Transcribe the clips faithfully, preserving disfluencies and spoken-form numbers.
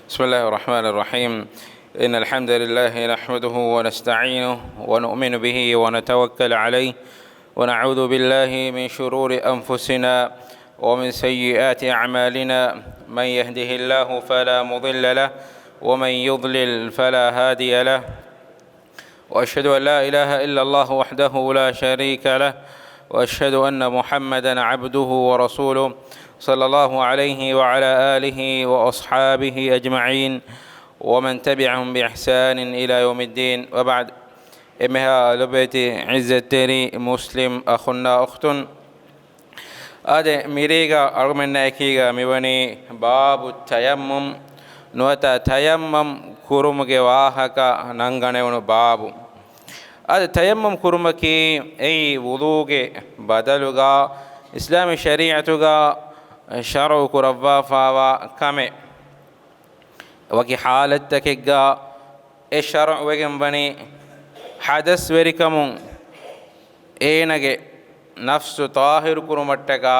بسم الله الرحمن الرحيم. إن الحمد لله نحمده ونستعينه ونؤمن به ونتوكل عليه، ونعوذ بالله من شرور أنفسنا ومن سيئات أعمالنا. من يهده الله فلا مضل له، ومن يضلل فلا هادي له. وأشهد أن لا إله إلا الله وحده لا شريك له، وأشهد أن محمدا عبده ورسوله، صلى الله عليه وعلى آله وأصحابه أجمعين، ومن تبعهم بإحسان إلى يوم الدين، وبعد. އެންމެހާ ލޮބުވެތި ޢިއްޒަތްތެރި މުސްލިމް އަޚުންނާ އުޚްތުން، އާދެ، މިރޭގަ އަޅުގަނޑުމެންނާ އެކީގަ މިވަނީ ބާބު ތަޔައްމުމް، ނުވަތަ ތަޔައްމަމް ކުރުމުގެ ވާހަކަ ނަންގަނެވުނު ބާބު. އާދެ، ތަޔައްމަމް ކުރުމަކީ އެއީ ވުޟޫގެ ބަދަލުގަ އިސްލާމީ ޝަރީޢަތުގަ ޝަރުޢު ކުރައްވާފާވާ ކަމެއް. ވަކި ޙާލަތްތަކެއްގަ އެ ޝަރުޢުވެގެން ވަނީ ޙަދަސްވެރިކަމުން އޭނާގެ ނަފްސު ޠާހިރު ކުރުމަށްޓަކާ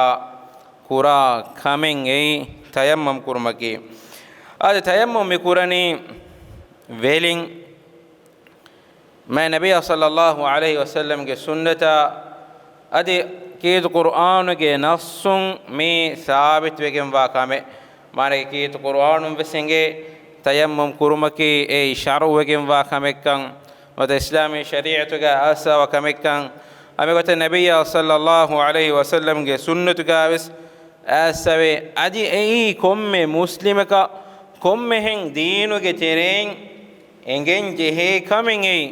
ކުރާ ކަމެއް އެއީ ތަޔައްމަމް ކުރުމަކީ. އާދެ، ތަޔައްމަމް މި ކުރަނީ ވެލިން. މާތް ނަބިއްޔާ ޞައްލައްލާހު ޢަލައިހި ވަސައްލަމްގެ ސުންނަތާ އަދި ކީރިތި ޤުރްއާނުގެ ނައްޞުން މި ސާބިތުވެގެންވާ ކަމެއް. މާނައީ ކީރިތި ޤުރްއާނުން ވެސް އެނގޭ ތަޔައްމަމް ކުރުމަކީ އެއީ ޝަރުޢުވެގެންވާ ކަމެއްކަން، ނުވަތަ އިސްލާމީ ޝަރީޢަތުގަ އައިސްފާވާ ކަމެއްކަން. އެގޮތަށް ނަބިއްޔާ ޞައްލައްލާހު ޢަލައިހި ވަސައްލަމްގެ ސުންނަތުގަ ވެސް އައިސްފާވޭ. އަދި އެއީ ކޮންމެ މުސްލިމަކަށް ކޮންމެހެން ދީނުގެ ތެރެއިން އެނގެން ޖެހޭ ކަމެއް އެއީ.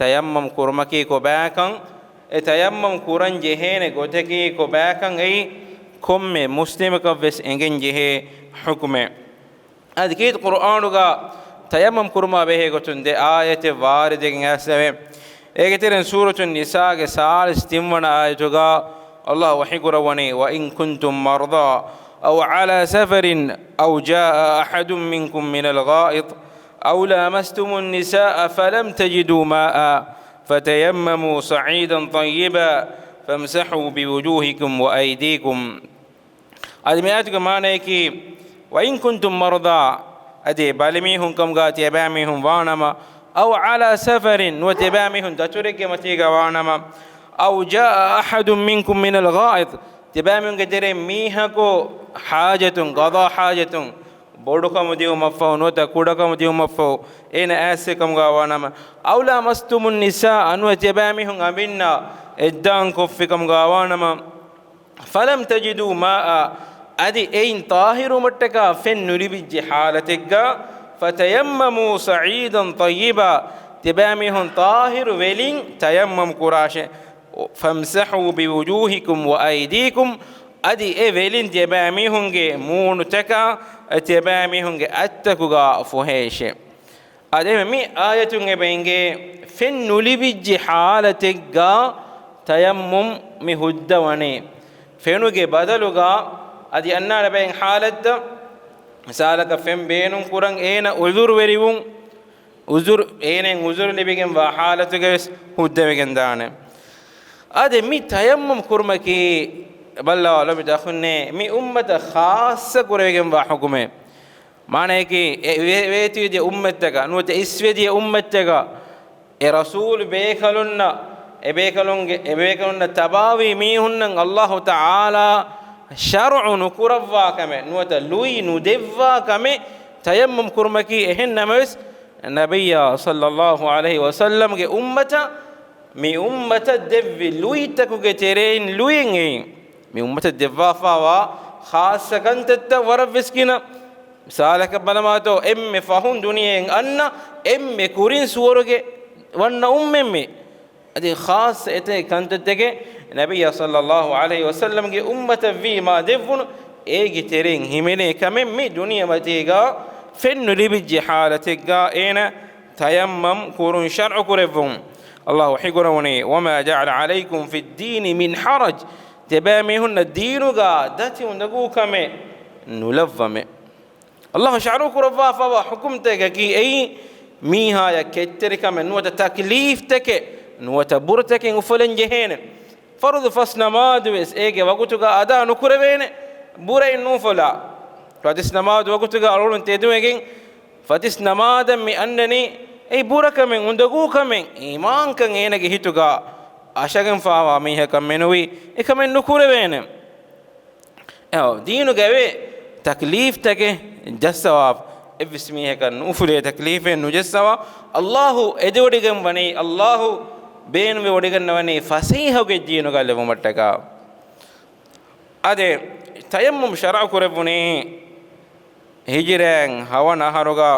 ތަޔައްމަމް ކުރުމަކީ ކޮބާކަން، އެ ތަޔައްމަމް ކުރަން ޖެހޭނެ ގޮތަކީ ކޮބާކަން އެއީ ކޮންމެ މުސްލިމަކަށް ވެސް އެނގެން ޖެހޭ ޙުކުމެއް. އަދި ކީރިތި ޤުރްއާނުގަ ތަޔައްމަމް ކުރުމާ ބެހޭ ގޮތުން ދެ އާޔަތެއް ވާރިދުވެގެން އައިސްފާވޭ. އޭގެ ތެރެއިން ސޫރަތުން ނިސާގެ ސާޅީސް ތިން ވަނަ އާޔަތުގަ ﷲ ވަޙީކުރައްވަނީ، وإن كنتم مرضى أو على سفر أو جاء أحد منكم من الغائط أو لامستم النساء فلم تجدوا ماء فتيمموا صعيدا طيبا فامسحوا بوجوهكم وأيديكم. އަދި މި އާޔަތުގެ މާނައަކީ، وإن كنتم مرضى، އަދި ބަލިމީހުން ކަމުގަ ތިޔަބައިމީހުން ވާނަމަ، أو على سفر، ނުވަތަ ތިޔަބައިމީހުން ދަތުރެއްގެ މަތީގަ ވާނަމަ، أو جاء أحد منكم من الغائط، ތިޔަބައިމީހުންގެ ތެރެއިން މީހަކު ޙާޖަތުން، ޤަޟާ ޙާޖަތުން، ބޮޑުކަމު ދިއުމަށްފަހު ނުވަތަ ކުޑަކަމު ދިއުމަށްފަހު އޭނަ އައިސްފަ ކަމުގަ ވާނަމަ، أو لامستم النساء، ނުވަތަ ތިޔަބައިމީހުން އަނބިންނާ އެއްދާން ކޮށްފި ކަމުގަ ވާނަމަ، فلم تجدوا ماء، އަދި އެއިން ޠާހިރުވުމަށްޓަކާ ފެން ނުލިބިއްޖެ ޙާލަތެއްގަ، فتيمموا صعيدا طيبا، ތިޔަބައިމީހުން ޠާހިރު ވެލިން ތަޔައްމަމް ކުރާށޭ. فامسحوا بوجوهكم وأيديكم، އަދި އެ ވެލިން ތިޔަބައިމީހުންގެ މޫނުތަކާ، ތިޔަބައިމީހުންގެ އަތްތަކުގަ ފޮހޭށޭ. އަދި މި އާޔަތުން އެބަ އެނގޭ ފެން ނުލިބިއްޖެ ޙާލަތެއްގަ ތަޔައްމަމް މި ހުއްދަވަނީ. ފެނުގެ ބަދަލުގަ އަދި އަންނާނެ ބައެއް ޙާލަތްތައް، މިސާލަކަށް ފެން ބޭނުން ކުރަން އޭނަ ޢުޛުރުވެރިވުން، ޢުޛުރު، އޭނައަށް ޢުޛުރު ލިބިގެންވާ ޙާލަތުގަ ވެސް ހުއްދަވެގެން ދާނެ. އަދި މި ތަޔައްމަމް ކުރުމަކީ ބައްލަވާލަ މި ދަޚުންނޭ މި އުއްމަތަށް ޚާއްޞަ ކުރެވިގެންވާ ޙުކުމެއް. މާނައަކީ، އެ ވޭ-، ވޭތުވެދިޔަ އުއްމަތްތަކަށް ނުވަތަ އިސްވެދިޔަ އުއްމަތްތަކަށް އެ ރަސޫލު ބޭކަލުންނަށް، އެ ބޭކަލުންގެ، އެ ބޭކަލުންނަށް ތަބާވީ މީހުންނަށް ﷲ ތަޢާލާ ޝަރުޢު ނުކުރައްވާ ކަމެއް ނުވަތަ ލުއި ނުދެއްވާ ކަމެއް ތަޔައްމަމް ކުރުމަކީ. އެހެން ނަމަވެސް، ނަބިއްޔާ ޞައްލައްލާހު ޢަލައިހި ވަސައްލަމްގެ އުއްމަތަށް، މި އުއްމަތަށް ދެއްވި ލުއިތަކުގެ ތެރެއިން ލުއިން އެއީ، މި އުއްމަތަށް ދެއްވާފާވާ ޚާއްޞަ ކަންތައްތައް ވަރަށް ވެސް ގިނަ. މިސާލަކަށް ބަލަމާތޯ، އެންމެ ފަހުން ދުނިޔެއިން އަންނަ، އެންމެ ކުރިން ސުވަރުގެ ވަންނަ އުއްމަތް މީ. އަދި ޚާއްޞަ އެތައް ކަންތައްތަކެއް ނަބިއްޔާ ޞައްލައްލާހު ޢަލައިހި ވަސައްލަމްގެ އުއްމަތަށް ވީމާ ދެއްވުނު، އޭގެ ތެރެއިން ހިމެނޭ ކަމެއް މި ދުނިޔެމަތީގަ ފެން ނުލިބިއްޖެ ޙާލަތެއްގަ އޭނަ ތަޔައްމަމް ކުރުން ޝަރްޢު ކުރެއްވުން. ﷲ ވަޙީ ކުރައްވަނީ، وما جعل عليكم في الدين من حرج، ތިބާމީހުންނަށް ދީނުގަ ދަތި އުނދަގޫ ކަމެއް ނުލައްވަމޭ. ﷲ ޝަރުޢު ކުރައްވާފައިވާ ޙުކުމްތަކަކީ އެއީ މީހާޔަށް ކެތްތެރިކަމެއް ނުވަތަ ތަކްލީފްތަކެއް ނުވަތަ ބުރަތަކެއް އުފުލަން ޖެހޭނެ. ފަރުޟު ފަސް ނަމާދު ވެސް އޭގެ ވަގުތުގަ އަދާ ނުކުރެވޭނެ، ބުރައެއް ނޫފުލާ. ފަސް ނަމާދު ވަގުތުގަ އަޅުގަނޑު ތެދުވެގެން ފަތިސް ނަމާދަށް މި އަންނަނީ އެއީ ބުރަކަމެއް، އުނދަގޫކަމެއް، އީމާންކަން އޭނަގެ ހިތުގަ އަށަގެންފާވާ މީހަކަށް މެނުވީ އެކަމެއް ނުކުރެވޭނެ. އެއަށް ދީނުގައި ތަކްލީފްތަކެއް ޖައްސަވާ އެއްވެސް މީހަކަށް ނުއުފުލޭ، ތަކްލީފެއް ނުޖައްސަވާ، އައްލާހު އެދިވޮޑިގެން ވަނީ، އައްލާހު ބޭނުންވެ ވޮޑިގަންނަވަނީ ފަސޭހަގެ ދީނުގަ ލެވުމަށްޓަކާ. އާދެ، ތަޔައްމުމް ޝަރުޢު ކުރެއްވުނީ ހިޖުރައިން ހަވަނަ އަހަރުގަ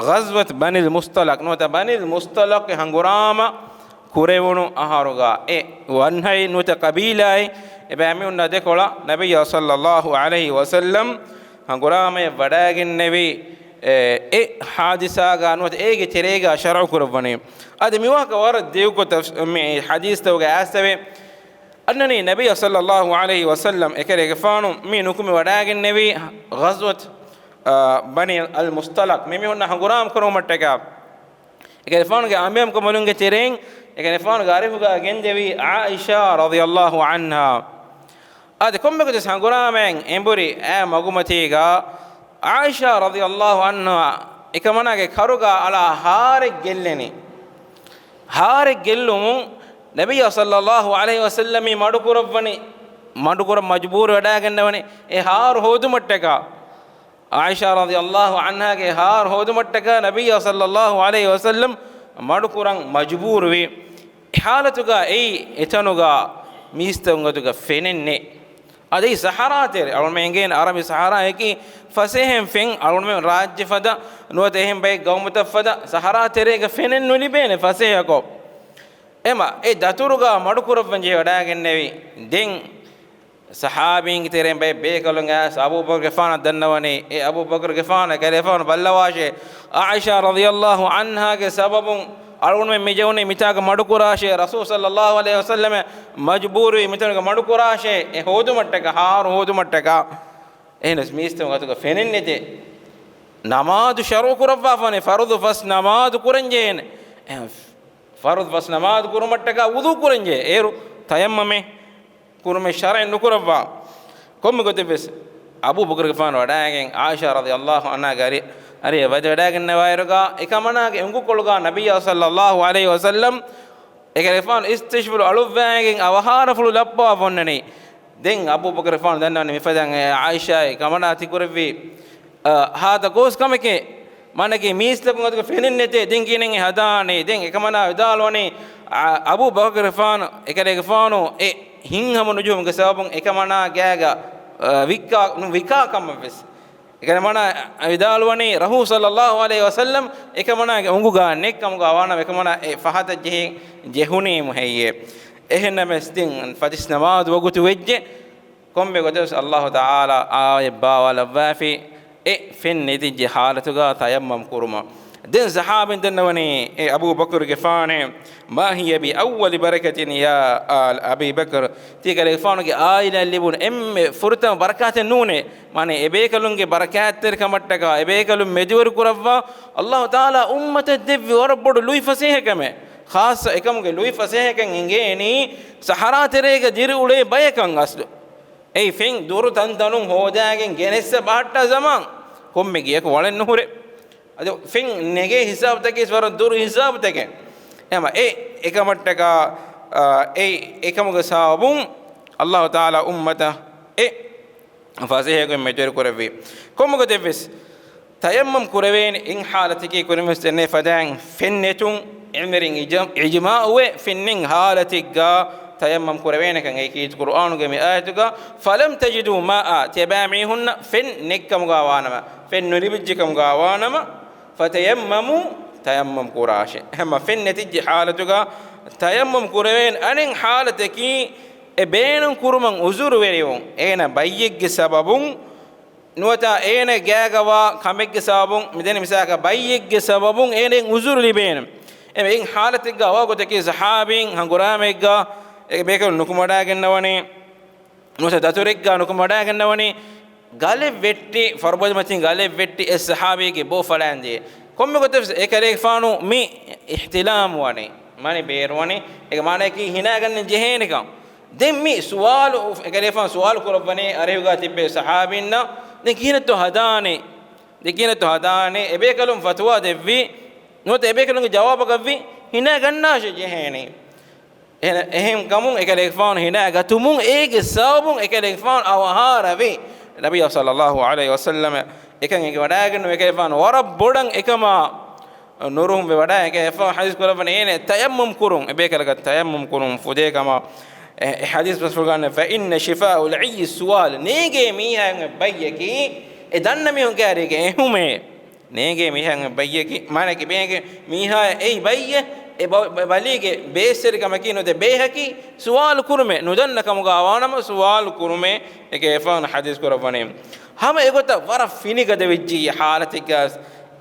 ޣަޒްވަތް ބަނިލް މުޞްޠަލަޤް ނުވަތަ ބަނިލް މުޞްޠަލަޤް ހަނގުރާމަ ކުރެވުނު އަހަރުގަ އެ ވަންހައި ނުވަތަ ޤަބީލާއި އެބައިމީހުންނާ ދެކޮޅަށް ނަބިއްޔާ ޞައްލައްލާހު ޢަލައިހި ވަސައްލަމް ހަނގުރާމަޔަށް ވަޑައިގެންނެވި، އެ، އެ ޙާދިސާގަ ނުވަތަ އޭގެ ތެރޭގަ ޝަރުޢު ކުރައްވަނީ. އަދި މިވާހަކަ ވަރަށް ދިގުކޮށް ތަފްސ-، މި ޙަދީޘްތަކުގަ އައިސްދެވޭ. އަންނަނީ ނަބިއްޔާ ޞައްލައްލާހު ޢަލައިހި ވަސައްލަމް އެކަލޭގެފާނު މި ނުކުމެ ވަޑައިގެންނެވީ ޣަޒްވަތް، އާ، ބަނީ އަލް މުޞްޠަލަޤް މި މީހުންނާ ހަނގުރާމަ ކުރުމަށްޓަކާ. އެކަލޭގެފާނުގެ އަނބިޔަމްކަމުލުންގެ ތެރެއިން އެކަލޭގެފާނުގެ އަރިހުގަ ގެންދެވީ ޢާއިޝާ ރަޟިޔައްލާހު ޢަންހާ. އާދެ، ކޮންމެ ގޮތެއް ހަނގުރާމައިން އެނބުރި އައި މަގުމަތީގަ ޢާއިޝާ ރަޟިޔައްލާހު ޢަންހާ އެކަމަނާގެ ކަރުގަ އަޅާ ހާރެއް ގެއްލެނީ. ހާރެއް ގެއްލުމުން ނަބިއްޔާ ޞައްލައްލާހު ޢަލައިހި ވަސައްލަމް މި މަޑުކުރައްވަނީ، މަޑުކުރަން މަޖުބޫރު ވެޑާގެންނަވަނީ އެ ހާރު ހޯދުމަށްޓަކާ. ޢާއިޝާ ރަޟިޔައްލާހު ޢަންހާގެ ހާރު ހޯދުމަށްޓަކާ ނަބިއްޔާ ޞައްލައްލާހު ޢަލައިހި ވަސައްލަމް މަޑުކުރަން މަޖުބޫރުވި. އެ ޙާލަތުގަ އެއީ އެތަނުގަ މީސްތަކުން އަތުގަ ފެނެއްނެތް. އަދި ސަހަރާ ތެރެ، އަޅުގަނޑުމެން އެނގޭނެ އަރަބި ސަހަރާއަކީ ފަސޭހައިން ފެން، އަޅުގަނޑުމެން ރާއްޖެ ފަދަ ނުވަތަ އެހެން ބައެއް ގައުމުތައް ފަދަ ސަހަރާ ތެރޭގަ ފެނެއް ނުލިބޭނެ ފަސޭހަކޮށް. އެމަ އެ ދަތުރުގަ މަޑުކުރައްވަން ޖެހި ވަޑައިގެންނެވި. ދެން ޞަޙާބީންގެ ތެރެއިން ބައެއް ބޭކަލުން އައިސް އަބޫބަކުރުގެފާނަށް ދަންނަވަނީ، އޭ އަބޫބަކުރުގެފާނު، އެކަލޭގެފާނު ބައްލަވާށޭ، ޢާއިޝާ ރަޟިޔައްލާހު ޢަންހާގެ ސަބަބުން އަޅުގަނޑުމެން މި ޖެހުނީ މިތާގަ މަޑުކުރާށޭ، ރަސޫލު ޞައްލައްލާހު ޢަލައިހި ވަސައްލަމަށް މަޖުބޫރުވީ މިތަނުގަ މަޑުކުރާށޭ، އެ ހޯދުމަށްޓަކާ، ހާރު ހޯދުމަށްޓަކާ. އެހެނަސް މީސްތަކުން އަތުގަ ފެނެއްނެތޭ. ނަމާދު ޝަރުޢު ކުރައްވާފަނޭ، ފަރުޟު ފަސް ނަމާދު ކުރަންޖެހޭނެ. އެ، ފަރުޟު ފަސް ނަމާދު ކުރުމަށްޓަކާ ވުޟޫ ކުރަންޖެހޭ. އޭރު ތަޔައްމަމެއް ކުރުމެއް ޝަރަޢެއް ނުކުރައްވާ. ކޮންމެ ގޮތެއްވެސް އަބޫބަކުރުގެފާނު ވަޑައިގެން ޢާއިޝާ ރަޟިޔައްލާހު ޢަންހާގެ އަރި-، އަރިއަށް ވަދެ ވަޑައިގެންނަވާއިރުގަ އެކަމަނާގެ އުނގުކޮޅުގަ ނަބިއްޔާ ޞައްލައްލާހު ޢަލައިހި ވަސައްލަމް އެކަލޭގެފާނު އިސްތިޝްޢާރު އަޅުއްވައިގެން އަވަހާރަފުޅު ލައްޕަވާ އޮންނަނީ. ދެން އަބޫބަކުރުގެފާނު ދަންނަވަނީ މިފަދައިން އޭ ޢާއިޝާ އެކަމަނާ ތިކުރެއްވީ، އަ، ހާދަ ގޯސް ކަމެކޭ. މާނައަކީ މީސްތަކުން އަތުގަ ފެނެއްނެތޭ، ދެން ކިހިނެއް ހަދާނީ؟ ދެން އެކަމަނާ ވިދާޅުވަނީ، އަ، އަބޫބަކުރުގެފާނު އެކަލޭގެފާނު އެ ހިތްހަމަ ނުޖެހުމުގެ ސަބަބުން އެކަމަނާ ގާގަ، އަ، ވިއްކާ، ނު، ވިކާ ކަމަށްވެސް. އެކަމަނާ ވިދާޅުވަނީ ރަސޫލު ޞައްލައްލާހު ޢަލައިހި ވަސައްލަމް އެކަމަނާގެ އުނގުގަ ނެތް ކަމުގަ ވާނަމަ އެކަމަނާ އެ ފަހަތަށް ޖެހި ޖެހުނީމު ހެއްޔޭ؟ އެހެންނަމަވެސް ދެން ފަތިސް ނަމާދު ވަގުތު ވެއްޖެ. ކޮންމެ ގޮތެއްވެސް ﷲ ތަޢާލާ އާޔަތް ބާވާލައްވާފި އެ ފެން ނެތިއްޖެ ޙާލަތުގަ ތަޔައްމަމް ކުރުމަށް. ދެން ޞަޙާބީން ދަންނަވަނީ އޭ އަބޫ ބަކުރުގެފާނޭ، ما هي بأول بركة يا آل أبي بكر، ތިޔަ ކަލޭގެފާނުގެ ޢާއިލާއަށް ލިބުނު އެންމެ ފުރަތަމަ ބަރަކާތެއް ނޫނޭ. މާނަ އެބޭކަލުންގެ ބަރަކާތްތެރިކަމަށްޓަކާ އެބޭކަލުން މެދުވެރި ކުރައްވާ ﷲ ތަޢާލާ އުއްމަތަށް ދެއްވި ވަރަށް ބޮޑު ލުއިފަސޭހަކަމެއް. ޚާއްޞަ އެކަމުގެ ލުއިފަސޭހަކަން އެނގޭނީ ސަހަރާ ތެރޭގަ ދިރިއުޅޭ ބަޔަކަށް އަސްލު. އެއީ ފެން ދުރު ތަންތަނުން ހޯދާގެން ގެނެއްސަ ބަހައްޓާ ޒަމާން ކޮންމެ ގެޔަކު ވަޅެއް ނުހުރޭ. އަދި ފެން ނެގޭ ހިސާބުތަކީ ވަރަށް ދުރު ހިސާބުތަކެއް. އެހެންވީމަ އެ އެކަމަށްޓަކާ، އާ، އެ އެކަމުގެ ސަބަބުން ﷲ ތަޢާލާ އުއްމަތަށް އެ ފަސޭހަކޮށް މެދުވެރި ކުރެއްވި. ކޮންމެ ގޮތެއްވެސް ތަޔައްމަމް ކުރެވޭނެ އެއް ޙާލަތަކީ ކުރިންވެސް ދެންނެވި ފަދައިން ފެން ނެތުން، ޢިލްމުވެރިން އިޖް-، އިޖްމާޢުވެ ފެންނެތް ޙާލަތެއްގަ ތަޔައްމަމް ކުރެވޭނެކަން. އެއީ ކީރިތި ޤުރުއާނުގެ މި އާޔަތުގަ، فلم تجدوا ماء، ތިޔަބައިމީހުންނަށް ފެން ނެތްކަމުގަ ވާނަމަ، ފެން ނުލިބިއްޖެކަމުގަ ވާނަމަ، فتيمموا، ތަޔައްމަމް ކުރާށޭ. އެހެންވީމަ ފެން ނެތިއްޖެ ޙާލަތުގަ ތަޔައްމަމް ކުރެވޭނެ އަނެއް ޙާލަތަކީ އެ ބޭނުން ކުރުމަށް ޢުޛުރުވެރިވުން. އޭނަ ބައްޔެއްގެ ސަބަބުން ނުވަތަ އޭނަ ގާގަވާ ކަމެއްގެ ސަބަބުން، މިދެން މިސާލަކަށް ބައްޔެއްގެ ސަބަބުން އޭނަ ޢުޛުރު ލިބޭނެ. އެ އެއް ޙާލަތެއްގަ ވާ ގޮތަކީ ޞަޙާބީން ހަނގުރާމައެއްގަ އެ ބޭކަލުން ނުކުމެވަޑައިގަންނަވަނީ، ނުވަތަ ދަތުރެއްގަ ނުކުމެވަޑައިގަންނަވަނީ، ގަލެއް ވެއްޓި، ފަރުބަދަމަތިން ގަލެއް ވެއްޓި އެ ޞަޙާބީގެ ބޯ ފަޅާން ދިޔަ. ކޮންމެ ގޮތެއް އެކަލޭގެފާނު މި އިޙްތިލާމް ވަނީ، މަނި ބޭރުވަނީ، އޭގެ މާނައަކީ ހިނާގަންނަން ޖެހޭނެކަން. ދެން މި ސުވާލު، އެކަލޭގެފާނު ސުވާލު ކުރައްވަނީ އަރިހުގަ ތިއްބެވި ޞަޙާބީންނަށް، ދެން ކިހިނެއްތޯ ހަދާނީ؟ ދެކިނެތު ހަދާނެ، އެބޭކަލުން ފަތުވާ ދެއްވި ނުވަތަ އެބޭކަލުންގެ ޖަވާބަކަށްވި ހިނާ ގަންނާށޭ ޖެހޭނީ. އެހެން، އެހެން ކަމުން އެކަލޭގެފާނު ހިނާ ގަތުމުން އޭގެ ސަބަބުން އެކަލޭގެފާނު އަވަހާރަވި. ނަބިއްޔާ ޞައްލައްލާހު ޢަލައިހި ވަސައްލަމަ އެކަން އެނގިވަޑައިގެން ނުވެ އެކަލޭގެފާނު ވަރަށް ބޮޑަށް އެކަމާ ނުރުހުން ވެވަޑައި އެކަލޭގެފާނު ޙަދީޘް ކުރައްވަނީ އޭނަ ތަޔައްމަމް ކުރުން، އެބޭކަލަކަށް ތަޔައްމަމް ކުރުން ފުދޭ ކަމަށް. އެ، އެ ޙަދީޘް ބަސްފުޅުގަންނަ، فإن شفاء العي السؤال، ނޭނގޭ މީހާގެ ބައްޔަކީ، އެ ދަންނަ މީހުން ކައިރީގެ އެހުމޭ. ނޭނގޭ މީހާގެ ބައްޔަކީ، މާނައަކީ ބޭނގޭ މީހާ އެއީ ބައްޔެއް، އެ ބަ-، ބަ-، ބަލީގެ ބޭއްސެރިކަމަކީ ނުވަތަ ބޭހަކީ ސުވާލު ކުރުމޭ، ނުދަންނަ ކަމުގަ ވާނަމަ ސުވާލު ކުރުމޭ، އެކަލޭގެފާނު ޙަދީޘް ކުރައްވަނީ. ހަމަ އެގޮތަށް ވަރަށް ފިނިގަދަ ވެއްޖިއްޔާ ޙާލަތެއްގަ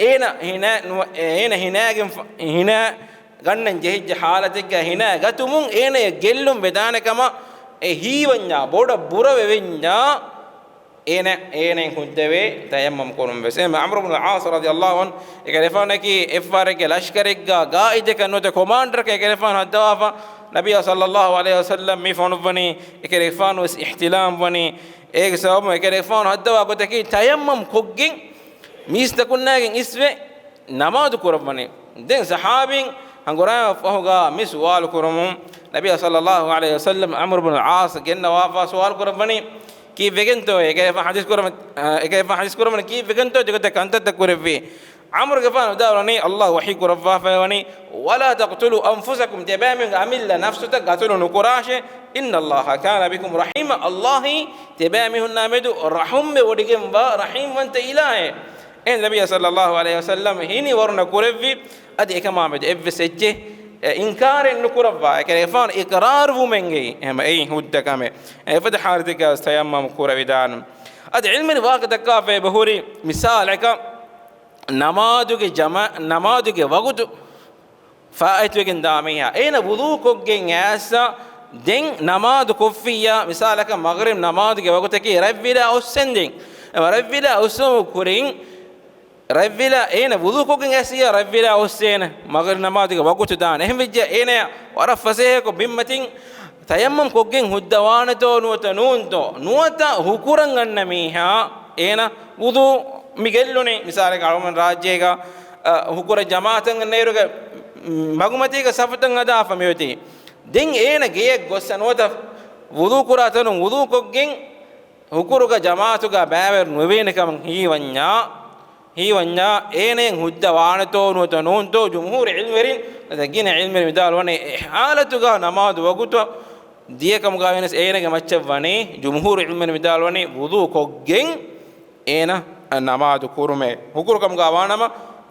އޭނަ ހިނާ ނުވަ-، އޭނަ ހިނާގެން ފަ-، ހިނާ ގަންނަން ޖެހިއްޖެ ޙާލަތެއްގަ ހިނާ ގަތުމުން އޭނަޔަށް ގެއްލުން ވެދާނެ ކަމަށް އެ ހީވަންޏާ، ބޮޑަށް ބުރަވެވެންޏާ، އޭނަ، އޭނައިން ހުއްދަވޭ ތަޔައްމަމް ކުރުން ވެސް. އެހެން ޢަމްރު ބުނުލް ޢާޞް ރަޟިޔައްލާހު ޢަންހު އެކަލޭގެފާނަކީ އެއްފަހަރެއްގެ ލަޝްކަރެއްގަ ގާއިދަކަށް ނުވަތަ ކޮމާންޑަރަކަށް އެކަލޭގެފާނު ހައްދަވާފަ، ނަބިއްޔާ ޞައްލައްލާހު ޢަލައިހި ވަސައްލަމް މި ފޮނުއްވަނީ، އެކަލޭގެފާނު ވެސް އިޙްތިލާމް ވަނީ. އޭގެ ސަބަބުން އެކަލޭގެފާނު ހައްދަވާ ގޮތަކީ ތަޔައްމަމް ކޮށްގެން މީސްތަކުންނާގެން އިސްވެ ނަމާދު ކުރައްވަނީ. ދެން ޞަޙާބީން ހަނގުރާމަ ފަހުގަ މި ސުވާލު ކުރުމުން، ނަބިއްޔާ ޞައްލައްލާހު ޢަލައިހި ވަސައްލަމް ޢަމްރު ބުނު ޢާޞް ގެންނަވާފަ ސުވާލު ކުރައްވަނީ، ކީއްވެގެންތޯ އެކަލޭގެފާނު ޙަދީޘް ކުރައްވަ-، އެކަލޭގެފާނު ޙަދީޘް ކުރައްވަނީ ކީއްވެގެންތޯ އެގޮތަށް ކަންތައްތައް ކުރެއްވީ؟ ޢަމްރުގެފާނު ވިދާޅުވަނީ، ﷲ ވަޙީ ކުރައްވާފައިވަނީ، "ولا تقتلوا أنفسكم"، ތިޔަބައިމީހުންގެ އަމިއްލަ ނަފްސުތައް ގަތުލު ނުކުރާށޭ، "إن الله كان بكم رحيما"، ﷲ ތިޔަބައިމީހުންނާ މެދު ރަޙުމްވެ ވޮޑިގެންވާ ރަޙީމްވަންތަ އިލާހެއް. އެހެން ނަބިއްޔާ ޞައްލައްލާހު ޢަލައިހި ވަސައްލަމް ހިނި ވަރުނަ ކުރެއްވި، އަދި އެކަމާ މެދު އެއްވެސް އެއްޗެއް އިންކާރެއް ނުކުރައްވާ، އެކަލޭގެފާނު އިޤްރާރުވުމެއްގައި ހަމަ އެއީ ހުއްދަ ކަމެއް. އެފަދަ ޙާލަތެއްގަ ވެސް ތަޔައްމަމް ކުރެވިދާނެ. އަދި ޢިލްމުވެރިން ވާހަކަ ދައްކާފައި އެބަހުރި މިސާލަކަށް، ނަމާދުގެ ޖަމާ-، ނަމާދުގެ ވަގުތު ފާއިތުވެގެން ދާ މީހާ، އޭނަ ވުޟޫ ކޮށްގެން އައިސް ދެން ނަމާދު ކޮށްފިއްޔާ، މިސާލަކަށް މަޣްރިބް ނަމާދުގެ ވަގުތަކީ ރަތްވިލާ އޮއްސެންދެން، ރަތްވިލާ އޮއްސުމުގެ ކުރިން، ރަތްވިލާ އޭނަ ވުޟޫ ކޮށްގެން އައިސް އިއްޔާ ރަތްވިލާ އޮއްސޭނެ، މަޣްރިބް ނަމާދުގެ ވަގުތު ދާނެ. އެހެން ވެއްޖެ އޭނަޔަށް ވަރަށް ފަސޭހަކޮށް ބިންމަތިން ތަޔައްމަމް ކޮށްގެން ހުއްދަވާނެތޯ ނުވަތަ ނޫންތޯ؟ ނުވަތަ ހުކުރަން އަންނަ މީހާ އޭނަ ވުޟޫ މި ގެއްލުނީ، މިސާލަކަށް އަޅުގަނޑު ރާއްޖޭގަ، އަ، ހުކުރަށް ޖަމާޢަތަށް އަންނައިރުގަ މަގުމަތީގަ ސަފުތައް ހަދާފަ މިއޮތީ. ދެން އޭނަ ގެޔަށް ގޮއްސަ ނުވަތަ ވުޟޫ ކުރާ ތަނުން ވުޟޫ ކޮށްގެން ހުކުރުގަ ޖަމާޢަތުގަ ބައިވެރި ނުވޭނެ ކަމަށް ހީވަންޏާ، ހީވަންޏާ އޭނައިން ހުއްދަ ވާނެތޯ ނުވަތަ ނޫންތޯ؟ ޖުމްހޫރު ޢިލްމުވެރިން ނުވަތަ ގިނަ ޢިލްމުވެރިން ވިދާޅުވަނީ، އެ ޙާލަތުގަ ނަމާދު ވަގުތު ދިޔަ ކަމުގަ ވެސް އޭނަގެ މައްޗަށް ވަނީ، ޖުމްހޫރު ޢިލްމުވެރިން ވިދާޅުވަނީ، ވުޟޫ ކޮށްގެން އޭނަ ނަމާދު ކުރުމޭ. ހުކުރު ކަމުގަ ވާނަމަ،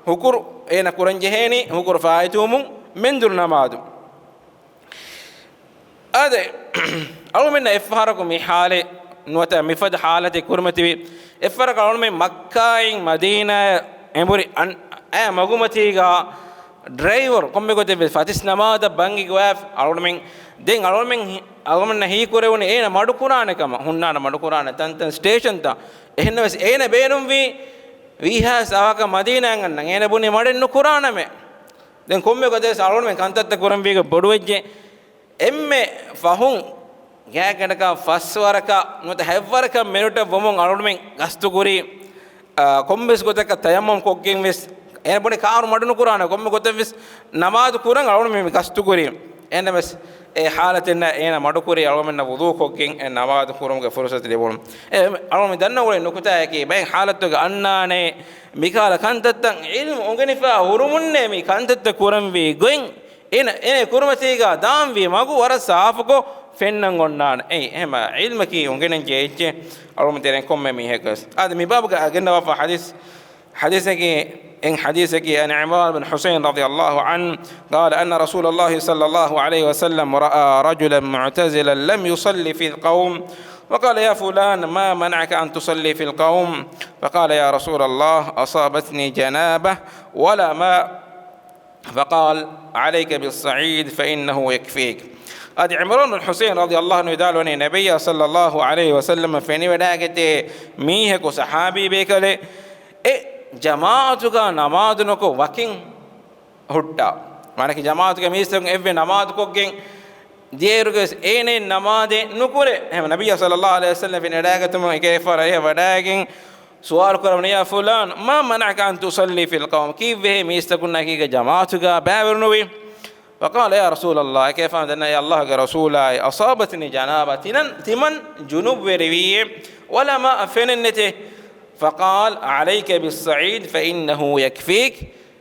ހުކުރު އޭނަ ކުރަން ޖެހޭނީ، ހުކުރު ފާއިތުވުމުން މެންދުރު ނަމާދު. އާދެ، އަޅުމެންނަށް އެއްފަހަރަކު މި ޙާލެއް ނުވަތަ މިފަދަ ޙާލަތެއް ކުރިމަތިވި. އެއްފަހަރަކު އަޅުމެން މައްކާއިން މަދީނާއަށް އެނބުރި އަން-، އައި މަގުމަތީގަ ޑްރައިވަރު ކޮންމެ ގޮތެއްވެސް ފަތިސް ނަމާދަށް ބަންގި ގޮވާފަ އަޅުމެން، ދެން އަޅުމެން ހި-، އަޅުމެންނަށް ހީކުރެވުނީ އޭނަ މަޑުކުރާނެ ކަމަށް، ހުންނާނެ މަޑުކުރާނެ ތަންތަން ސްޓޭޝަންތައް. އެހެންނަމަވެސް އޭނަ ބޭނުންވީ ވީހާވެސް އަވަހަކަށް މަދީނާއަށް އަންނަން. އޭނަ ބުނީ މަޑެއް ނުކުރާނަމޭ. ދެން ކޮންމެ ގޮތެއްވެސް އަޅުމެން ކަންތައްތައް ކުރަންވީގަ ބޮޑުވެއްޖެ. އެންމެ ފަހުން ގާތްގަނޑަކަށް ފަސްވަރަކަށް ނުވަތަ ހަތްވަރަކަށް މިނެޓެއް ވުމުން އަޅުގަނޑުމެން ގަސްތުކުރީ، އާ، ކޮންމެސް ގޮތަކަށް ތަޔައްމަމް ކޮށްގެން ވެސް. އޭނަ ބުނި ކާރު މަޑުނުކުރާނެ، ކޮންމެ ގޮތެއްވެސް ނަމާދު ކުރަން އަޅުގަނޑުމެން މި ގަސްތުކުރީ. އެހެންނަމަވެސް އެ ޙާލަތެއް ނެތް، އޭނަ މަޑުކުރީ އަޅުގަނޑުމެންނަށް ވުޟޫ ކޮށްގެން އެ ނަމާދު ކުރުމުގެ ފުރުޞަތު ލިބުނު. އެ އަޅުގަނޑު ދަންނަވަން އުޅޭ ނުކުތާއަކީ، ބައެއް ޙާލަތުގަ އަންނާނެ، މިކަހަލަ ކަންތައްތައް ޢިލްމު އުނގެނިފަ ހުރުމުންނޭ މި ކަންތައްތައް ކުރަންވީ ގޮތް. އޭނަ، އޭނަ ކުރިމަތީގަ ދާންވީ މަގު ވަރަށް ސާފުކޮށް ފެންނަން އޮންނާނެ. އެއީ އެހެން ޢިލްމަކީ އުނގެނެން ޖެހޭ އެއްޗެއް އަޅުގަނޑު ތެރެއިން ކޮންމެ މީހަކަސް. އާދެ، މި ބާބުގަ ގެންނަވާފަ ޙަދީޘް، ޙަދީޘަކީ، އެއް ޙަދީޘަކީ، عن عمران بن حصين رضي الله عنه قال أن رسول الله صلى الله عليه وسلم رأى رجلا معتزلا لم يصل في القوم فقال: يا فلان، ما منعك أن تصلي في القوم؟ فقال: يا رسول الله، أصابتني جنابة ولا ماء. فقال: عليك بالصعيد فإنه يكفيك. އަދި ޢިމްރާން ބިން ޙުޞައިން ރަޟިޔަﷲ ޢަންހު ވިދާޅުވަނީ، ނަބިއްޔާ ޞައްލަﷲ ޢަލައިހި ވަސައްލަމަ ފެނިވަޑައިގަތޭ މީހަކު، ޞަޙާބީ ބޭކަލެއް، އެ ޖަމާޢަތުގަ ނަމާދު ނުކޮށް ވަކިން ހުއްޓާ. މާނަކީ ޖަމާޢަތުގެ މީސްތަކުން އެއްވެ ނަމާދު ކޮށްގެން ދިޔައިރުގަވެސް އޭނައިން ނަމާދެއް ނުކުރޭ. އެހެން ނަބިއްޔާ ޞައްލަﷲ ޢަލައިހި ވަސައްލަމަ ފެނިވަޑައިގަތުމުން އެކަލޭގެފާނު އަރިހަށް ވަޑައިގެން ސުވާލު ކުރަމުން، يا فلان، ما منعك أن تصلي في القوم؟ ކީއްވެހޭ މީސްތަކުންނާ އެކީގަ ޖަމާޢަތުގަ ބައިވެރިނުވީ؟ فقال، يا رسول الله، އެކަލޭގެފާނު ދަންނަވަން، އޭ ﷲގެ ރަސޫލާއޭ، أصابتني جنابة، ތިމަން، ތިމަން ޖުނުބްވެރިވީއޭ، ولا ماء، ފެނެއް ނެތޭ. فقال، عليك بالصعيد فإنه يكفيك.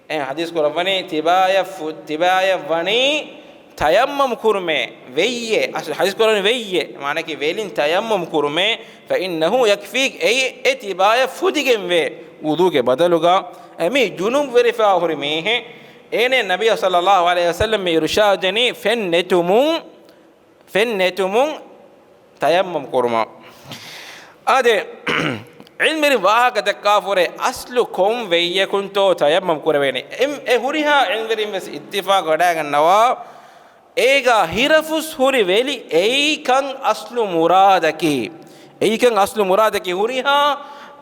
އެ ޙަދީޘް ކުރައްވަނީ، ތިބާޔަށް ފު-، ތިބާޔަށް ވަނީ ތަޔައްމަމް ކުރުމޭ، ވެއްޔޭ، އަސް-، ޙަދީޘް ކުރައްވަނީ ވެއްޔޭ، މާނައަކީ ވެލިން ތަޔައްމަމް ކުރުމޭ، فإنه يكفيك، އެއީ އެ ތިބާޔަށް ފުދިގެންވޭ، ވުޟޫގެ ބަދަލުގަ. އެ މީ ޖުނުބްވެރިފަ ހުރި މީހެއް، އޭނަ ނަބިއްޔާ ޞައްލައްލާހު ޢަލައިހި ވަސައްލަމް މި އިރުޝާދު ދެނީ ފެން ނެތުމުން، ފެން ނެތުމުން ތަޔައްމަމް ކުރުމަށް. އާދެ، ޢިލްމުވެރިން ވާހަކަ ދައްކާފަ ހުރޭ އަސްލު ކޮން ވެއްޔަކުންތޯ ތަޔައްމަމް ކުރެވޭނީ. އެ، އެ ހުރިހާ ޢިލްމުވެރިން ވެސް އިއްތިފާޤު ވެޑައިގަންނަވާ، އޭގަ ހިރަފުސް ހުރި ވެލި އެއީކަން އަސްލު މުރާދަކީ. އެއީކަން އަސްލު މުރާދަކީ ހުރިހާ،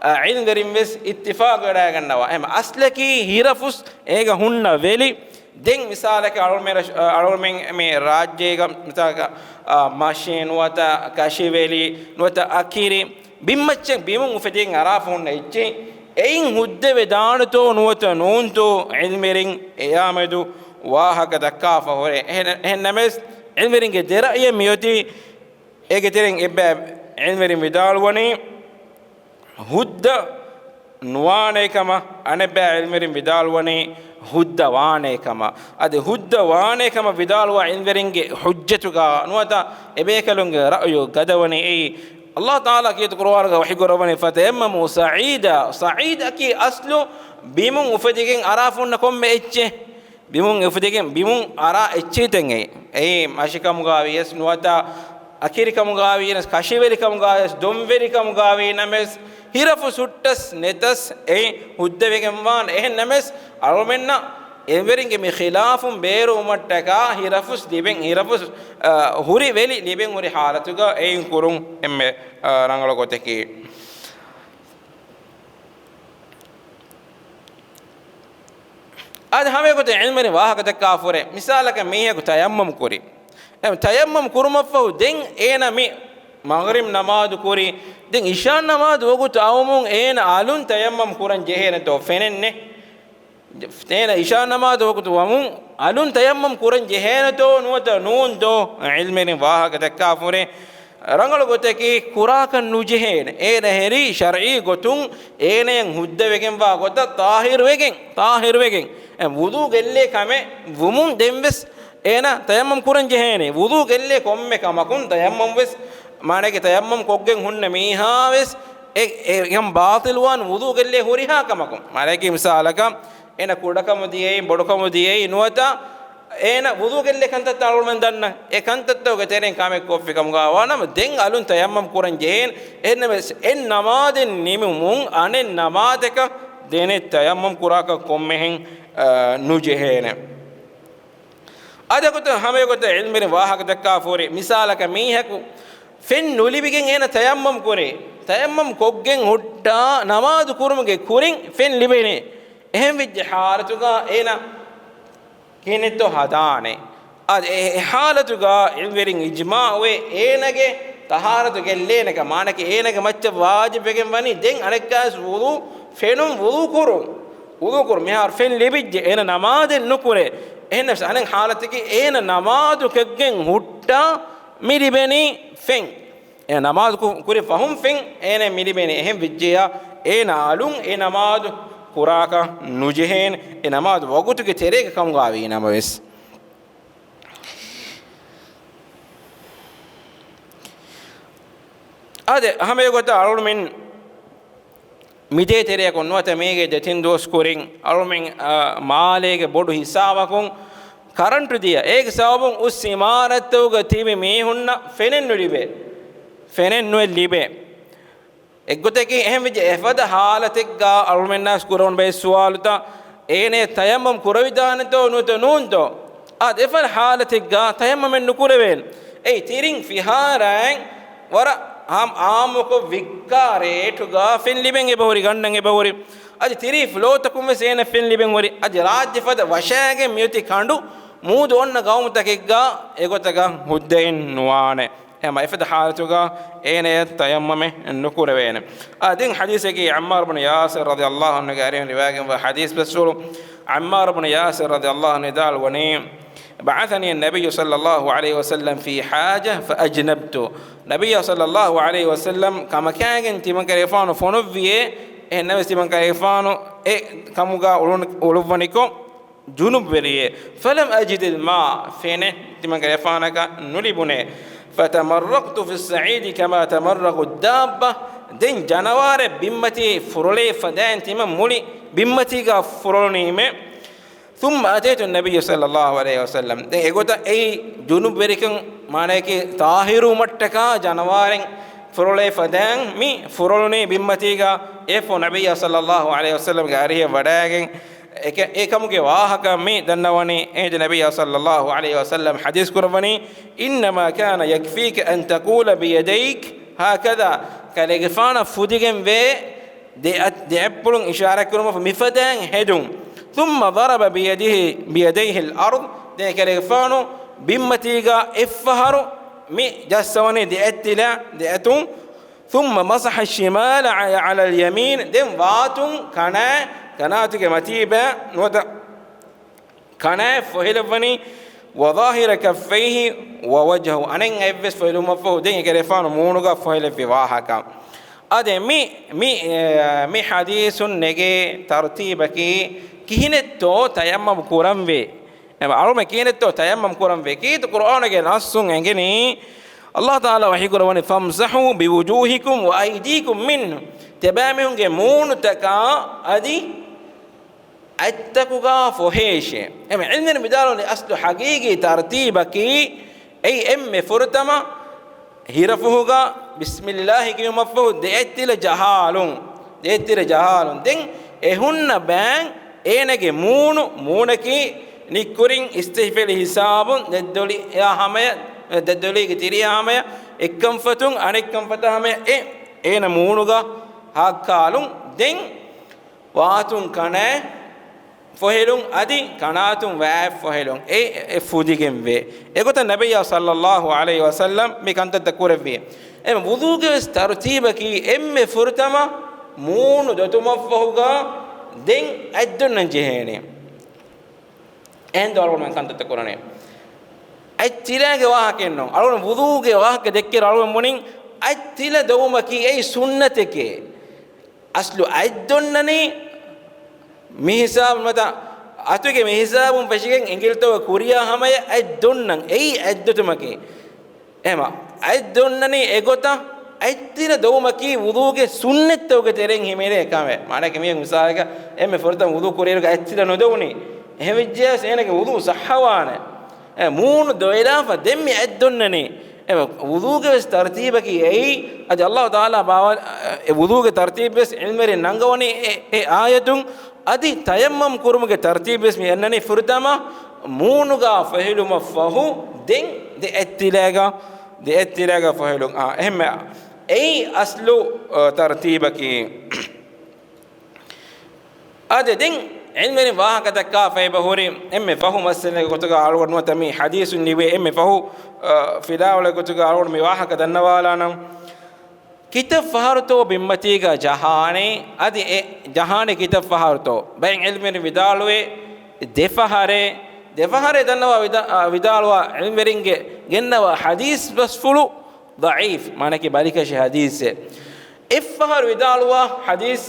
އަ، ޢިލްމުވެރިން ވެސް އިއްތިފާޤު ވެޑައިގަންނަވާ. އެހެން އަސްލަކީ ހިރަފުސް އޭގަ ހުންނަ ވެލި. ދެން މިސާލަކަށް އަޅުމެން ރަށް-، އަޅުމެން މި ރާއްޖޭގަ މިސާލަކަށް، އާ، މަށޭ ނުވަތަ ކަށިވެލި ނުވަތަ އަކިރި ބިންމައްޗަށް ބިމުން އުފެދިގެން އަރާފަ ހުންނަ އެއްޗެއް އެއިން ހުއްދަވެދާނެތޯ ނުވަތަ ނޫންތޯ ޢިލްމުވެރިން އެއާމެދު ވާހަކަ ދައްކާފަ ހުރޭ. އެހެން-، އެހެންނަމަވެސް ޢިލްމުވެރިންގެ ދެރައްޔެއް މިއޮތީ. އޭގެ ތެރެއިން އެއްބައި ޢިލްމުވެރިން ވިދާޅުވަނީ، ހުއްދަ ނުވާނޭ ކަމަށް، އަނެއްބައި ޢިލްމުވެރިން ވިދާޅުވަނީ ހުއްދަ ވާނޭ ކަމަށް. އަދި ހުއްދަ ވާނޭ ކަމަށް ވިދާޅުވާ ޢިލްމުވެރިންގެ ޙުއްޖަތުގަ ނުވަތަ އެބޭކަލުންގެ ރައުޔު ގަދަވަނީ އެއީ. ﷲ ތަޢާލާ ކީރިތި ޤުރުއާނުގަ ވަޙީ ކުރައްވަނީ، ފަތަޔައްމަމޫ ޞަޢީދާ. ޞަޢީދަކީ އަސްލު ބިމުން އުފެދިގެން އަރާފަ ހުންނަ ކޮންމެ އެއްޗެއް. ބިމުން އުފެދިގެން ބިމުން އަރާ އެއްޗެހިތަން އެއީ. އެއީ މަށިކަމުގަވިޔަސް ނުވަތަ އަކިރިކަމުގަވިޔަސް ކަށިވެރިކަމުގަވިޔަސް ދޮންވެރިކަމުގަވި ނަމަވެސް، ހިރަފުސް ހުއްޓަސް ނެތަސް އެއީ ހުއްދަވެގެންވާނެ. އެހެން ނަމަވެސް، އަޅުމެންނަށް އެވެރިންގެ މި ޚިލާފުން ބޭރުވުމަށްޓަކާ ހިރަފުސް ލިބެން، ހިރަފުސް، އަ، ހުރި ވެލި ލިބެން ހުރި ޙާލަތުގަ އެއިން ކުރުން އެންމެ، އަ، ރަނގަޅު ގޮތަކީ. އަދި ހަމައެގޮތަށް ޢިލްމުވެރިން ވާހަކަ ދައްކާފަ ހުރޭ. މިސާލަކަށް މީހަކު ތަޔައްމަމް ކުރި. އެ ތަޔައްމަމް ކުރުމަށްފަހު ދެން އޭނަ މި މަޣްރިބް ނަމާދު ކުރި. ދެން އިޝާ ނަމާދު ވަގުތު އައުމުން އޭނަ އަލުން ތަޔައްމަމް ކުރަން ޖެހޭނެތޯ ފެނެއްނެ. އޭނަ އިޝާ ނަމާދު ވަގުތު ވަމުން އަލުން ތަޔައްމަމް ކުރަން ޖެހޭނެތޯ ނުވަތަ ނޫންތޯ؟ ޢިލްމުވެރިން ވާހަކަ ދައްކާފަ ހުރޭ. ރަނގަޅު ގޮތަކީ ކުރާކަށް ނުޖެހޭނެ. އޭނަ ހެރީ ޝަރްޢީ ގޮތުން އޭނަޔަށް ހުއްދަވެގެންވާ ގޮތަށް ޠާހިރުވެގެން، ޠާހިރުވެގެން. އެ ވުޟޫ ގެއްލޭ ކަމެއް ވުމުން ދެންވެސް އޭނަ ތަޔައްމަމް ކުރަން ޖެހޭނެ. ވުޟޫ ގެއްލޭ ކޮންމެ ކަމަކުން ތަޔައްމަމް ވެސް، މާނައަކީ ތަޔައްމަމް ކޮށްގެން ހުންނަ މީހާ ވެސް އެ، އެ ކަން ބާޠިލްވާން ވުޟޫ ގެއްލޭ ހުރިހާ ކަމަކުން. މާނައަކީ މިސާލަކަށް އޭނަ ކުޑަކަމު ދިޔައީ، ބޮޑުކަމު ދިޔައީ ނުވަތަ އޭނަ ވުޟޫ ގެއްލޭ ކަންތައްތައް އަޅުގަނޑުމެން ދަންނަ. އެ ކަންތައްތަކުގެ ތެރެއިން ކަމެއް ކޮށްފި ކަމުގަ ވާނަމަ، ދެން އަލުން ތަޔައްމަމް ކުރަން ޖެހޭނެ. އެހެންނަމަވެސް، އެއް ނަމާދެއް ނިމުމުން އަނެއް ނަމާދަކަށް ދެނެއް ތަޔައްމަމް ކުރާކަށް ކޮންމެހެން، އަ، ނުޖެހޭނެ. އަދި އެގޮތަށް ހަމައެގޮތަށް ޢިލްމުވެރިން ވާހަކަ ދައްކާފަ ހުރި. މިސާލަކަށް މީހަކު ފެން ނުލިބިގެން އޭނަ ތަޔައްމަމް ކުރި. ތަޔައްމަމް ކޮށްގެން ހުއްޓާ ނަމާދު ކުރުމުގެ ކުރިން ފެން ލިބޭނެ. އެހެން ވެއްޖެ ޙާލަތުގަ އޭނަ ކިހިނެއްތޯ ހަދާނެ. އަދި އެ، އެ ޙާލަތުގަ ޢިލްމުވެރިން އިޖްމާޢުވޭ އޭނަގެ ޠަހާރަތު ގެއްލޭނެކަން. މާނައަކީ އޭނަގެ މައްޗަށް ވާޖިބްވެގެން ވަނީ ދެން އަނެއްކާވެސް ވުޟޫ ފެނުން ވުޟޫ ކުރުން. ވުޟޫ ކުރުން. މިހާރު ފެން ލިބިއްޖެ. އޭނަ ނަމާދެއް ނުކުރޭ. އެހެންނަމަވެސް އަނެއް ޙާލަތަކީ އޭނަ ނަމާދު ކޮށްގެން ހުއްޓާ މި ލިބެނީ ފެން. އޭނަ ނަމާދު ކު-، ކުރި ފަހުން ފެން އޭނަ މި ލިބެނީ. އެހެން ވެއްޖެޔާ އޭނަ އަލުން އެ ނަމާދު ކުރާކަށް ނުޖެހޭނެ. އެ ނަމާދު ވަގުތުގެ ތެރޭގަ ކަމުގަ ވީ ނަމަވެސް. އާދެ، ހަމައެގޮތަށް އަޅުގަނޑުމެން މިދޭތެރެއަކުން ނުވަތަ މީގެ ދެތިން ދުވަސް ކުރިން އަޅުމެން، އާ، މާލޭގެ ބޮޑު ހިސާބަކުން ކަރަންޓު ދިޔަ. އޭގެ ސަބަބުން އުސް އިމާރާތްތަކުގަ ތިބި މީހުންނަށް ފެނެއް ނުލިބޭ. ފެނެއް ނުއެއް ލިބޭ. އެއްގޮތަކީ އެހެން ވެއްޖެ އެފަދަ ހާލަތެއްގަ އަޅުމެންނާސް ކުރަމުން ބޭ ސުވާލުތައް، އޭނަ ތަޔައްމަމް ކުރެވިދާނެތޯ ނުވަތަ ނޫންތޯ؟ އާ، އެފަދަ ހާލަތެއްގަ ތަޔައްމަމެއް ނުކުރެވޭނެ. އެއީ ތިރިން ފިހާރައިން ވަރަށް ހަމް އާއްމުކޮށް ވިއްކާ ރޭޓުގަ ފެން ލިބެން އެބަހުރި، ގަންނަން އެބަހުރި. އަދި ތިރީ ފްލޯތަކުން ވެސް އޭނަ ފެން ލިބެން ހުރި. އަދި ރާއްޖެ ފަދަ ވަށައިގެން މިއޮތީ ކަނޑު މޫދު އޮންނަ ގައުމުތަކެއްގަ އެގޮތަކަށް ހުއްދައެއް ނުވާނެ. އެމަ އެފަދަ ޙާލަތުގަ އޭނަޔަށް ތަޔައްމަމެއް ނުކުރެވޭނެ. އާ، ދެން ޙަދީޘަކީ ޢައްމާރު ބުނު ޔާސިރު ރަޟިޔަﷲ ޢަންހުގެ އަރިހުން ރިވާޔަތްވާ ޙަދީޘް ބަސްފުޅު. ޢައްމާރު ބުނު ޔާސިރު ރަޟިޔަﷲ ޢަންހު ވިދާޅުވަނީ، بعثني النبي صلى الله عليه وسلم في حاجة فأجنبت. ނަބިއްޔާ ޞައްލަﷲ ޢަލައިހި ވަސައްލަމް ކަމަކާގެން ތިމަންކަލޭގެފާނު ފޮނުއްވިއޭ، އެހެންނަމަވެސް ތިމަންކަލޭގެފާނު އެ ކަމުގަ އުޅުން-، އުޅުއްވަނިކޮށް، ޖުނުބްވެރިއޭ. فلم أجد الماء، ފެނެއް ތިމަންކަލޭގެފާނަކަށް ނުލިބުނޭ. فتمرغت في الصعيد كما تمرغ الدابة. ދެން ޖަނަވާރެއް ބިންމަތީ ފުރޮޅޭ ފަދައިން ތިމަން މުޅި ބިންމަތީގަ ފުރޮޅުނީމޭ. ثم أتيت النبي صلى الله عليه وسلم. ދެން އެގޮތަށް އެއީ ޖުނުބްވެރިކަން މާނަޔަކީ ޠާހިރުވުމަށްޓަކާ ޖަނަވާރެއް ފުރޮޅޭ ފަދައިން މި ފުރޮޅުނީ ބިންމަތީގަ. އެއަށްފަހު ނަބިއްޔާ ޞައްލަﷲ ޢަލައިހި ވަސައްލަމްގެ އަރިހަށް ވަޑައިގެން އެކަ-، އެކަމުގެ ވާހަކަ މި ދަންނަވަނީ. އޭނަ ނަބިއްޔާ ޞައްލަﷲ ޢަލައިހި ވަސައްލަމް ޙަދީޘް ކުރައްވަނީ، إنما كان يكفيك أن تقول بيديك هكذا. ކަލޭގެފާނަށް ފުދިގެން ވޭ ދެ އަތް-، ދެ އަތްޕުޅުން އިޝާރާތް ކުރުމަށް ފަހު މިފަދައިން ހެދުން. ثم ضرب بيده، بيديه الأرض. ދެން ކަލޭގެފާނު ބިންމަތީގަ އެއްފަހަރު މި ޖައްސަވަނީ ދެ އަތްތިލަ، ދެ އަތުން. ثم مسح الشمال على، على اليمين. ދެން ވާތުން ކަނާ، ކަނާތުގެ މަތީބައި ނުވަތަ ކަނާ ފޮހެލައްވަނީ، وظاهر كفيه ووجهه، އަނެއް އަތްވެސް ފޮހެލުމަށްފަހު ދެން އެކަލޭގެފާނު މޫނުގަ ފޮހެލެއްވި ވާހަކަ. އާދެ، މި، މި، އެ، މި ޙަދީޘުން ނެގޭ ތަރުތީބަކީ ކިހިނެއްތޯ ތަޔައްމަމް ކުރަންވީ. އެ، އަޅުމެ ކިހިނެއްތޯ ތަޔައްމަމް ކުރަންވީ. ކީރިތި ޤުރްއާނުގެ ނައްޞުން އެނގެނީ، ﷲ ތަޢާލާ ވަޙީ ކުރައްވަނީ، فامسحوا بوجوهكم وأيديكم منه. ތިޔަބައިމީހުންގެ މޫނުތަކާ އަދި އަތްތަކުގަ ފޮހޭށޭ. އެމެ ޢިލްމުވެރިން ވިދާޅުވަނީ އަސްލު ޙަޤީޤީ ތަރުތީބަކީ އެއީ އެންމެ ފުރަތަމަ ހިރަފުހުގަ ބިސްމިއްލާހި ކިޔުމަށްފަހު ދެއަތްތިލަ ޖަހާލުން، ދެއަތްތިލަ ޖަހާލުން. ދެން އެ ހުންނަ ބައިން އޭނަގެ މޫނު، މޫނަކީ ނިއްކުރިން އިސްތިހިފަލި ހިސާބުން ދެއްދޮޅިއާ ހަމަޔަށް، ދެއްދޮޅީގެ ތިރިއާ ހަމަޔަށް، އެއްކަންފަތުން އަނެއްކަންފަތާ ހަމަޔަށް އެ އޭނަ މޫނުގަ ހާއްކާލުން. ދެން ވާތުން ކަނާ ފޮހެލުން އަދި ކަނާތުން ވާތް ފޮހެލުން އެ، އެ ފުދިގެންވޭ. އެގޮތަށް ނަބިއްޔާ ޞައްލަﷲ ޢަލައިހި ވަސައްލަމް މި ކަންތައްތައް ކުރެއްވި. އެ ވުޟޫގެ ވެސް ތަރުތީބަކީ އެންމެ ފުރަތަމަ މޫނު ދޮތުމަށްފަހުގަ ދެން އަތްދޮންނަން ޖެހޭނެ. އެހެންދޯ އަޅުގަނޑުމެން ކަންތައްތައް ކުރަނީ. އަތްތިލާގެ ވާހަކައެއްނު. އަޅުގަނޑު ވުޟޫގެ ވާހަކަ ދެއްކޭ އަޅުގަނޑު ބުނިން އަތްތިލަ ދޮވުމަކީ އެއީ ސުންނަތެކޭ. އަސްލު އަތްދޮންނަނީ މިހިސާބުން މަތަ، އަތުގެ މިހިސާބުން ފެށިގެން އިނގިލިތަކުގަ ކުރިޔާ ހަމަޔަށް އަތްދޮންނަން. އެއީ އަތްދޮތުމަކީ. އެހެމަ އަތްދޮންނަނީ އެގޮތަށް އަތްތިލަ ދޮވުމަކީ ވުޟޫގެ ސުންނަތްތަކުގެ ތެރެއިން ހިމެނޭ ކަމެއް. މާނައަކީ މީހަކު މިސާލަކަށް އެންމެ ފުރަތަމަ ވުޟޫ ކުރިއިރުގަ އަތްތިލަ ނުދޮވުނީ. އެހެންވެއްޖެޔަސް އޭނަގެ ވުޟޫ ޞައްޙަވާނެ. އެ މޫނު ދޮވެލާފަ ދެން މި އަތްދޮންނަނީ. އެ ވުޟޫގެ ވެސް ތަރުތީބަކީ އެއީ، އަދި ﷲ ތަޢާލާ ބާވާ، އެ ވުޟޫގެ ތަރުތީބު ވެސް ޢިލްމުވެރިން ނަންގަވަނީ އެ، އެ އާޔަތުން. އަދި ތަޔައްމަމް ކުރުމުގެ ތަރުތީބު ވެސް މި އަންނަނީ ފުރަތަމަ މޫނުގަ ފޮހެލުމަށްފަހު ދެން ދެ އަތްތިލައިގަ، ދެ އަތްތިލައިގަ ފޮހެލުން. އާ، އެހެންމެ އެއީ އަސްލު، އަ، ތަރުތީބަކީ. އާދެ، ދެން ޢިލްމުވެރިން ވާހަކަ ދައްކާފައިބަ ހުރި އެންމެ ފަހު މައްސަލައެއް ގޮތުގަ އަޅުގަނޑު ނުވަތަ މި ޙަދީޘުން ލިބޭ އެންމެ ފަހު، އަ، ފިލާވަޅެއް ގޮތުގަ އަޅުގަނޑު މި ވާހަކަ ދަންނަވާލާނަން. ކިތައް ފަހަރުތޯ ބިންމަތީގަ ޖަހާނީ، އަދި އެ ޖަހާނީ ކިތައް ފަހަރުތޯ؟ ބައެއް ޢިލްމުވެރިން ވިދާޅުވޭ ދެ ފަހަރޭ، ދެ ފަހަރޭ ދަންނަވާ ވިދާ-، އަ، ވިދާޅުވާ ޢިލްމުވެރިންގެ ގެންނަވާ ޙަދީޘް ބަސްފުޅު ޟަޢީފް، މާނައަކީ ބަލިކަށި ޙަދީޘެއް. އެއްފަހަރު ވިދާޅުވާ ޙަދީޘް،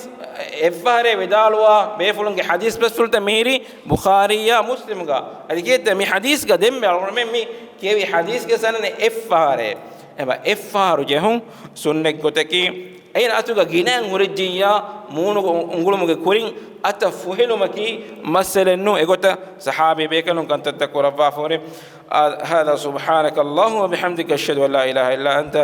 އެއްފަހަރޭ ވިދާޅުވާ ބޭފުޅުންގެ ޙަދީޘް ބަސްފުޅުތައް މިހިރީ ބުޚާރީއާ މުސްލިމުގަ. އަދި ކީއްތަ މި ޙަދީޘްގަ ދެންމެ އަޅުގަނޑުމެން މި ކިޔެވި ޙަދީޘްގެ ސަނަދެއް އެއްފަހަރޭ. އެބަ އެއްފަހަރު ޖެހުން ސުންނަތް ގޮތަކީ، އޭނަ އަތުގަ ގިނައިން ހުރެއްޖިއްޔާ މޫނުގަ އު-، އުނގުޅުމުގެ ކުރިން އަތަށް ފޮހެލުމަކީ މައްސަލައެއް ނޫން. އެގޮތަށް ޞަޙާބީ ބޭކަލުން ކަންތައްތައް ކުރައްވާފަ ހުރި. آه، هذا سبحانك اللهم وبحمدك، أشهد أن لا إله إلا أنت،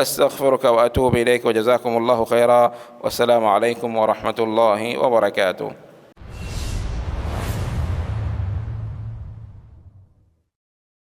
أستغفرك وأتوب إليك، وجزاكم الله خيرا، والسلام عليكم ورحمة الله وبركاته.